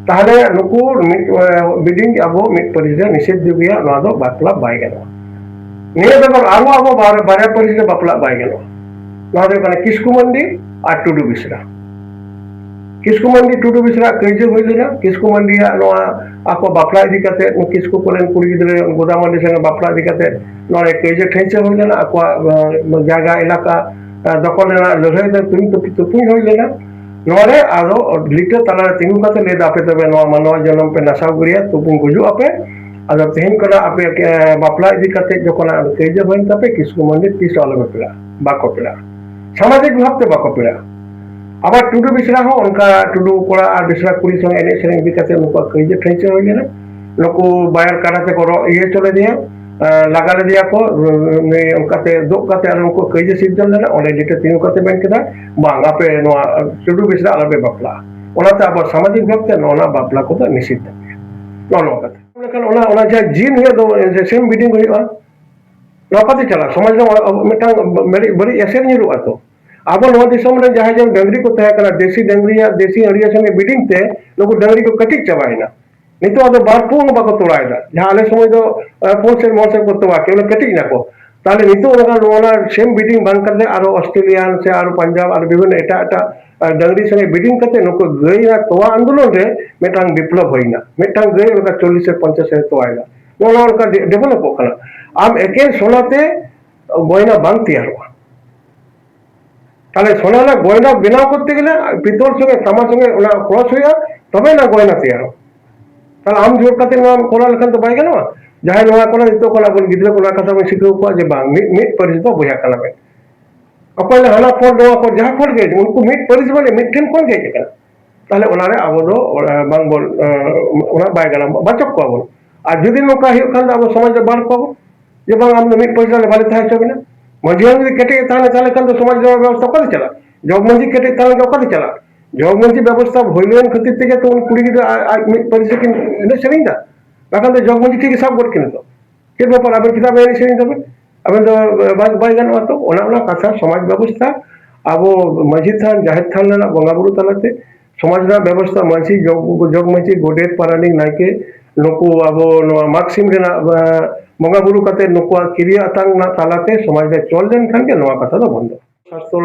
ᱛᱟᱦᱚᱞᱮ ᱱᱩᱠᱩ ᱢᱤᱫ, ᱮ, ᱵᱤᱰᱤᱝ ᱟᱵᱚ ᱢᱤᱫ ᱯᱟᱹᱨᱤᱥ ᱨᱮ ᱱᱤᱥᱮᱫᱷ ᱜᱮᱭᱟ, ᱱᱚᱣᱟ ᱫᱚ ᱵᱟᱯᱞᱟ ᱵᱟᱭ ᱜᱟᱱᱚᱜᱼᱟ᱾ ᱱᱤᱭᱟᱹ ᱵᱮᱜᱚᱨ ᱟᱨᱦᱚᱸ ᱟᱵᱚ ᱵᱟᱨ-, ᱵᱟᱨᱭᱟ ᱯᱟᱹᱨᱤᱥ ᱨᱮ ᱵᱟᱯᱞᱟ ᱵᱟᱭ ᱜᱟᱱᱚᱜᱼᱟ᱾ ᱱᱚᱣᱟ ᱫᱚ ᱦᱩᱭᱩᱜ ᱠᱟᱱᱟ ᱠᱤᱥᱠᱩ ᱢᱟᱱᱰᱤ ᱟᱨ ᱴᱩᱰᱩ ᱵᱮᱥᱨᱟ᱾ ᱠᱤᱥᱠᱩ ᱢᱟᱱᱰᱤ ᱴᱩᱰᱩ ᱵᱮᱥᱨᱟ ᱠᱟᱹᱭᱡᱟᱹ ᱦᱩᱭ ᱞᱮᱱᱟ᱾ ᱠᱤᱥᱠᱩ ᱢᱟᱱᱰᱤᱭᱟᱜ ᱱᱚᱣᱟ ᱟᱠᱚ ᱵᱟᱯᱞᱟ ᱤᱫᱤ ᱠᱟᱛᱮ, ᱠᱤᱥᱠᱩ ᱠᱚᱨᱮᱱ ᱠᱩᱲᱤ ᱜᱤᱫᱽᱨᱟᱹ ᱜᱚᱫᱟ ᱢᱟᱱᱰᱤ ᱥᱚᱸᱜᱮ ᱵᱟᱯᱞᱟ ᱤᱫᱤ ᱠᱟᱛᱮ ᱱᱚᱰᱮ ᱠᱟᱹᱭᱡᱟᱹ ᱴᱷᱟᱹᱭᱪᱟᱹ ᱦᱩᱭ ᱞᱮᱱᱟ᱾ ᱟᱠᱚᱣᱟᱜ, ᱮ, ᱡᱟᱭᱜᱟ ᱮᱞᱟᱠᱟ, ᱮ, ᱫᱚᱠᱷᱚᱞ ᱨᱮᱱᱟᱜ ᱞᱟᱹᱲᱦᱟᱹᱭ ᱫᱚ ᱛᱩᱧ ᱛᱩᱯ-, ᱛᱩᱯᱩᱧ ᱦᱩᱭ ᱞᱮᱱᱟ᱾ ᱱᱚᱰᱮ ᱟᱫᱚ ᱞᱤᱴᱟᱹ ᱛᱟᱞᱟᱨᱮ ᱛᱤᱸᱜᱩ ᱠᱟᱛᱮ ᱞᱟᱹᱭ ᱫᱟ, "ᱟᱯᱮ ᱛᱚᱵᱮ ᱱᱚᱣᱟ ᱢᱟᱱᱣᱟ ᱡᱚᱱᱚᱢ ᱯᱮ ᱱᱟᱥᱟᱣ ᱜᱤᱰᱤᱭᱟ, ᱛᱩᱯᱩᱧ ᱜᱩᱡᱩᱜ ᱟᱯᱮ᱾ ᱟᱫᱚ ᱛᱮᱦᱮᱧ ᱠᱷᱚᱱᱟᱜ ᱟᱯᱮ, ᱮ, ᱵᱟᱯᱞᱟ ᱤᱫᱤ ᱠᱟᱛᱮ ᱡᱚᱠᱷᱚᱱ ᱟᱫᱚ ᱠᱟᱹᱭᱡᱟᱹ ᱦᱩᱭᱮᱱ ᱛᱟᱯᱮ, ᱠᱤᱥᱠᱩ ᱢᱟᱱᱰᱤ ᱛᱤᱥ ᱦᱚᱸ ᱟᱞᱚᱯᱮ ᱯᱮᱲᱟᱜᱼᱟ, ᱵᱟᱠᱚ ᱯᱮᱲᱟᱜᱼᱟ, ᱥᱟᱢᱟᱡᱤᱠ ᱵᱷᱟᱵᱛᱮ ᱵᱟᱠᱚ ᱯᱮᱲᱟᱜᱼᱟ᱾" ᱟᱵᱟᱨ ᱴᱩᱰᱩ ᱵᱮᱥᱨᱟ ᱦᱚᱸ ᱚᱱᱠᱟ ᱴᱩᱰᱩ ᱠᱚᱲᱟ ᱟᱨ ᱵᱮᱥᱨᱟ ᱠᱩᱲᱤ ᱥᱚᱸᱜᱮ ᱮᱱᱮᱡ ᱥᱮᱨᱮᱧ ᱤᱫᱤ ᱠᱟᱛᱮ ᱱᱩᱠᱩᱣᱟᱜ ᱠᱟᱹᱭᱡᱟᱹ ᱴᱷᱟᱹᱭᱪᱟᱹ ᱦᱩᱭ ᱞᱮᱱᱟ᱾ ᱱᱩᱠᱩ ᱵᱟᱭᱟᱨ ᱠᱟᱰᱟ ᱛᱮᱠᱚ ᱨᱚᱜ ᱤᱭᱟᱹ ᱦᱚᱪᱚ ᱞᱮᱫᱮᱭᱟ, ᱮ, ᱞᱟᱜᱟ ᱞᱮᱫᱮᱭᱟ ᱠᱚ᱾ ᱩᱱᱤ ᱚᱱᱠᱟᱛᱮ ᱫᱩᱜ ᱠᱟᱛᱮ ᱟᱨ ᱩᱱᱠᱩ ᱠᱟᱹᱭᱡᱟᱹ ᱥᱤᱨᱡᱚᱱ ᱞᱮᱱᱟ᱾ ᱚᱸᱰᱮ ᱞᱤᱴᱟᱹ ᱛᱤᱸᱜᱩ ᱠᱟᱛᱮ ᱢᱮᱱ ᱠᱮᱫᱟ, "ᱵᱟᱝ, ᱟᱯᱮ ᱱᱚᱣᱟ ᱴᱩᱰᱩ ᱵᱮᱥᱨᱟ ᱟᱞᱚᱯᱮ ᱵᱟᱯᱞᱟᱜᱼᱟ᱾" ᱚᱱᱟᱛᱮ ᱟᱵᱚ ᱥᱟᱢᱟᱡᱤᱠ ᱵᱷᱟᱵᱛᱮ ᱱᱚᱣᱟ ᱵᱟᱯᱞᱟ ᱠᱚᱫᱚ ᱱᱤᱥᱤᱫᱷ ᱜᱮᱭᱟ᱾ ᱱᱚᱜᱼᱚ ᱱᱚᱣᱟ ᱠᱟᱛᱷᱟ᱾ ᱢᱮᱱᱠᱷᱟᱱ ᱚᱱᱟ, ᱚᱱᱟ ᱡᱟᱦᱟᱸ ᱡᱤᱱ ᱦᱩᱭᱩᱜ ᱫᱚ, ᱥᱮᱢ ᱵᱤᱰᱤᱝ ᱦᱩᱭᱩᱜᱼᱟ, ᱱᱚᱣᱟ ᱠᱟᱛᱮ ᱪᱟᱞᱟᱜ ᱥᱚᱢᱟᱡᱽ ᱨᱮ ᱢᱤᱫᱴᱟᱝ ᱵᱟᱹᱲᱤᱡ, ᱵᱟᱹᱲᱤᱡ ᱮᱥᱮᱨ ᱧᱩᱨᱩᱜᱼᱟ ᱛᱚ᱾ ᱟᱵᱚ ᱱᱚᱣᱟ ᱫᱤᱥᱚᱢ ᱨᱮ ᱡᱟᱦᱟᱸᱭ ᱡᱮᱢᱚᱱ ᱰᱟᱹᱝᱨᱤ ᱠᱚ ᱛᱟᱦᱮᱸ ᱠᱟᱱᱟ, ᱫᱮᱥᱤ ᱰᱟᱹᱝᱨᱤᱭᱟᱜ, ᱫᱮᱥᱤ ᱟᱹᱲᱤᱭᱟᱹ ᱥᱚᱸᱜᱮ ᱵᱤᱰᱤᱝ ᱛᱮ ᱱᱩᱠᱩ ᱰᱟᱹᱝᱨᱤ ᱠᱚ ᱠᱟᱹᱴᱤᱡ ᱪᱟᱵᱟᱭᱮᱱᱟ᱾ ᱱᱤᱛᱚᱜ ᱟᱫᱚ ᱵᱟᱨ ᱯᱩᱱ ᱦᱚᱸ ᱵᱟᱠᱚ ᱛᱚᱲᱟᱭᱮᱫᱟ᱾ ᱡᱟᱦᱟᱸ ᱟᱞᱮ ᱥᱚᱢᱚᱭ ᱫᱚ, ᱮ, ᱯᱩᱱ ᱥᱮᱨ ᱢᱚᱬᱮ ᱥᱮᱨ ᱠᱚ ᱛᱚᱣᱟ ᱠᱮᱫ, ᱚᱱᱟ ᱠᱟᱹᱴᱤᱡ ᱮᱱᱟ ᱠᱚ᱾ ᱛᱟᱦᱞᱮ ᱱᱤᱛᱚᱜ ᱚᱱᱟ, ᱱᱚᱣᱟ ᱥᱮᱢ ᱵᱤᱰᱤᱝ ᱵᱟᱝ ᱠᱟᱛᱮ ᱟᱨᱚ ᱚᱥᱴᱨᱮᱞᱤᱭᱟᱱ ᱥᱮ ᱟᱨᱚ ᱯᱟᱧᱡᱟᱵ ᱟᱨ ᱵᱤᱵᱷᱤᱱᱱᱚ ᱮᱴᱟᱜ ᱮᱴᱟᱜ, ᱮ, ᱰᱟᱹᱝᱨᱤ ᱥᱚᱸᱜᱮ ᱵᱤᱰᱤᱝ ᱠᱟᱛᱮ ᱱᱩᱠᱩ ᱜᱟᱹᱭ ᱨᱮᱱᱟᱜ ᱛᱚᱣᱟ ᱟᱱᱫᱳᱞᱚᱱ ᱨᱮ ᱢᱤᱫᱴᱟᱝ ᱵᱤᱯᱞᱚᱵ ᱦᱩᱭᱱᱟ᱾ ᱢᱤᱫᱴᱟᱝ ᱜᱟᱹᱭ ᱚᱱᱠᱟ ᱪᱚᱞᱞᱤᱥ ᱥᱮ ᱯᱚᱧᱪᱟᱥ ᱮ ᱛᱚᱣᱟᱭᱮᱫᱟ᱾ ᱱᱚᱜᱼᱚ ᱱᱚᱣᱟ ᱚᱱᱠᱟ ᱰᱮ-, ᱰᱮᱵᱷᱮᱞᱚᱯᱚᱜ ᱠᱟᱱᱟ᱾ ᱟᱢ ᱮᱠᱮᱱ ᱥᱚᱱᱟᱛᱮ ᱜᱚᱭᱱᱟ ᱵᱟᱝ ᱛᱮᱭᱟᱨᱚᱜᱼᱟ᱾ ᱛᱟᱦᱞᱮ ᱥᱚᱱᱟ ᱨᱮᱱᱟᱜ ᱜᱚᱭᱱᱟ ᱵᱮᱱᱟᱣ ᱠᱚᱨᱛᱮ ᱜᱮᱞᱮ ᱯᱤᱛᱚᱞ ᱥᱚᱸᱜᱮ ᱛᱟᱢᱟ ᱥᱚᱸᱜᱮ ᱚᱱᱟ ᱠᱨᱚᱥ ᱦᱩᱭᱩᱜᱼᱟ, ᱛᱚᱵᱮ ᱚᱱᱟ ᱜᱚᱭᱱᱟ ᱛᱮᱭᱟᱨᱚᱜᱼᱟ᱾ ᱛᱟᱦᱞᱮ ᱟᱢ ᱡᱳᱨ ᱠᱟᱛᱮ ᱱᱚᱣᱟᱢ ᱠᱚᱨᱟᱣ ᱞᱮᱠᱷᱟᱱ ᱫᱚ ᱵᱟᱭ ᱜᱟᱱᱚᱜᱼᱟ᱾ ᱡᱟᱦᱟᱸᱭ ᱱᱚᱣᱟ ᱠᱚᱨᱟᱣ, ᱱᱤᱛᱚᱜ ᱠᱷᱚᱱ ᱟᱵᱚ ᱜᱤᱫᱽᱨᱟᱹ ᱠᱚ ᱱᱚᱣᱟ ᱠᱟᱛᱷᱟ ᱵᱚᱱ ᱥᱤᱠᱷᱟᱹᱣ ᱠᱚᱣᱟ ᱡᱮ ᱵᱟᱝ, ᱢᱤᱫ, ᱢᱤᱫ ᱯᱟᱹᱨᱤᱥ ᱫᱚ ᱵᱚᱭᱦᱟ ᱠᱟᱱᱟ ᱵᱚᱱ᱾ ᱚᱠᱚᱭ ᱫᱚ ᱦᱟᱱᱟ ᱯᱷᱚᱸᱰ, ᱱᱚᱣᱟ ᱯᱷᱚᱸᱰ, ᱡᱟᱦᱟᱸ ᱯᱷᱚᱸᱰ ᱜᱮ, ᱩᱱᱠᱩ ᱢᱤᱫ ᱯᱟᱹᱨᱤᱥ ᱢᱟᱱᱮ ᱢᱤᱫ ᱴᱷᱮᱱ ᱠᱷᱚᱱ ᱜᱮ ᱦᱮᱡ ᱟᱠᱟᱱᱟ᱾ ᱛᱟᱦᱞᱮ ᱚᱱᱟᱨᱮ ᱟᱵᱚ ᱫᱚ, ᱚ, ᱵᱟᱝ ᱵᱚᱱ, ᱚ, ᱚᱱᱟ ᱵᱟᱭ ᱜᱟᱱᱚᱜᱼᱟ, ᱵᱟᱪᱚᱠ ᱠᱚᱣᱟ ᱵᱚᱱ᱾ ᱟᱨ ᱡᱩᱫᱤ ᱱᱚᱝᱠᱟ ᱦᱩᱭᱩᱜ ᱠᱷᱟᱱ ᱫᱚ ᱟᱵᱚ ᱥᱚᱢᱟᱡᱽ ᱨᱮ ᱵᱟᱨ ᱠᱚᱣᱟ ᱵᱚᱱ, ᱡᱮ ᱵᱟᱝ, ᱟᱢ ᱫᱚ ᱢᱤᱫ ᱯᱟᱹᱨᱤᱥ ᱨᱮ ᱵᱟᱞᱮ ᱛᱟᱦᱮᱸ ᱦᱚᱪᱚ ᱵᱮᱱᱟ᱾ ᱢᱟᱹᱡᱷᱤ ᱦᱟᱲᱟᱢ ᱡᱩᱫᱤ ᱠᱮᱴᱮᱡ ᱮ ᱛᱟᱦᱮᱱᱟ, ᱛᱟᱦᱞᱮ ᱠᱷᱟᱱ ᱫᱚ ᱥᱚᱢᱟᱡᱽ ᱨᱮᱱᱟᱜ ᱵᱮᱵᱚᱥᱛᱷᱟ ᱚᱠᱟᱛᱮ ᱪᱟᱞᱟᱜᱼᱟ? ᱡᱚᱜᱽ ᱢᱟᱹᱡᱷᱤ ᱠᱮᱴᱮᱡ ᱛᱟᱦᱮᱸ ᱞᱮᱱᱠᱷᱟᱱ ᱚᱠᱟᱛᱮ ᱪᱟᱞᱟᱜᱼᱟ? ᱡᱚᱜᱽ ᱢᱟᱹᱡᱷᱤ ᱵᱮᱵᱚᱥᱛᱷᱟ ᱦᱩᱭ ᱞᱮᱱ ᱠᱷᱟᱹᱛᱤᱨ ᱛᱮᱜᱮ ᱛᱚ ᱩᱱ ᱠᱩᱲᱤ ᱜᱤᱫᱽᱨᱟᱹ ᱟᱡ, ᱟᱡ ᱢᱤᱫ ᱯᱟᱹᱨᱤᱥ ᱨᱮᱠᱤᱱ ᱮᱱᱮᱡ ᱥᱮᱨᱮᱧ ᱫᱟ᱾ ᱵᱟᱠᱷᱟᱱ ᱫᱚ ᱡᱚᱜᱽ ᱢᱟᱹᱡᱷᱤ ᱴᱷᱤᱠ ᱜᱮ ᱥᱟᱵ ᱜᱚᱫ ᱠᱤᱱᱟ ᱛᱚ᱾ ᱪᱮᱫ ᱵᱮᱯᱟᱨ, ᱟᱵᱮᱱ ᱪᱮᱫᱟᱜ ᱵᱮᱱ ᱮᱱᱮᱡ ᱥᱮᱨᱮᱧ ᱫᱟᱵᱮᱱ? ᱟᱵᱮᱱ ᱫᱚ ᱵᱟᱭ, ᱵᱟᱭ ᱜᱟᱱᱚᱜᱼᱟ ᱛᱚ᱾ ᱚᱱᱟ, ᱚᱱᱟ ᱠᱟᱛᱷᱟ ᱥᱚᱢᱟᱡᱽ ᱵᱮᱵᱚᱥᱛᱷᱟ ᱟᱵᱚ ᱢᱟᱹᱡᱷᱤ ᱛᱷᱟᱱ, ᱡᱟᱦᱮᱨ ᱛᱷᱟᱱ ᱨᱮᱱᱟᱜ ᱵᱚᱸᱜᱟ ᱵᱩᱨᱩ ᱛᱟᱞᱟᱛᱮ ᱥᱚᱢᱟᱡᱽ ᱨᱮᱱᱟᱜ ᱵᱮᱵᱚᱥᱛᱷᱟ, ᱢᱟᱹᱡᱷᱤ, ᱡᱚᱜᱽ, ᱡᱚᱜᱽ ᱢᱟᱹᱡᱷᱤ, ᱜᱚᱰᱮᱛ, ᱯᱟᱨᱟᱱᱤᱠ, ᱱᱟᱭᱠᱮ, ᱱᱩᱠᱩ ᱟᱵᱚ ᱱᱚᱣᱟ ᱢᱟᱜᱽ ᱥᱤᱢ ᱨᱮᱱᱟᱜ, ᱮ, ᱵᱚᱸᱜᱟ ᱵᱩᱨᱩ ᱠᱟᱛᱮ ᱱᱩᱠᱩᱣᱟᱜ ᱠᱤᱨᱭᱟᱹ ᱟᱛᱟᱝ ᱨᱮᱱᱟᱜ ᱛᱟᱞᱟᱛᱮ ᱥᱚᱢᱟᱡᱽ ᱨᱮ ᱪᱚᱞ ᱞᱮᱱᱠᱷᱟᱱ ᱜᱮ ᱱᱚᱣᱟ ᱠᱟᱛᱷᱟ ᱫᱚ ᱵᱚᱱᱫᱚ᱾ ᱥᱟᱥᱛᱚᱨ,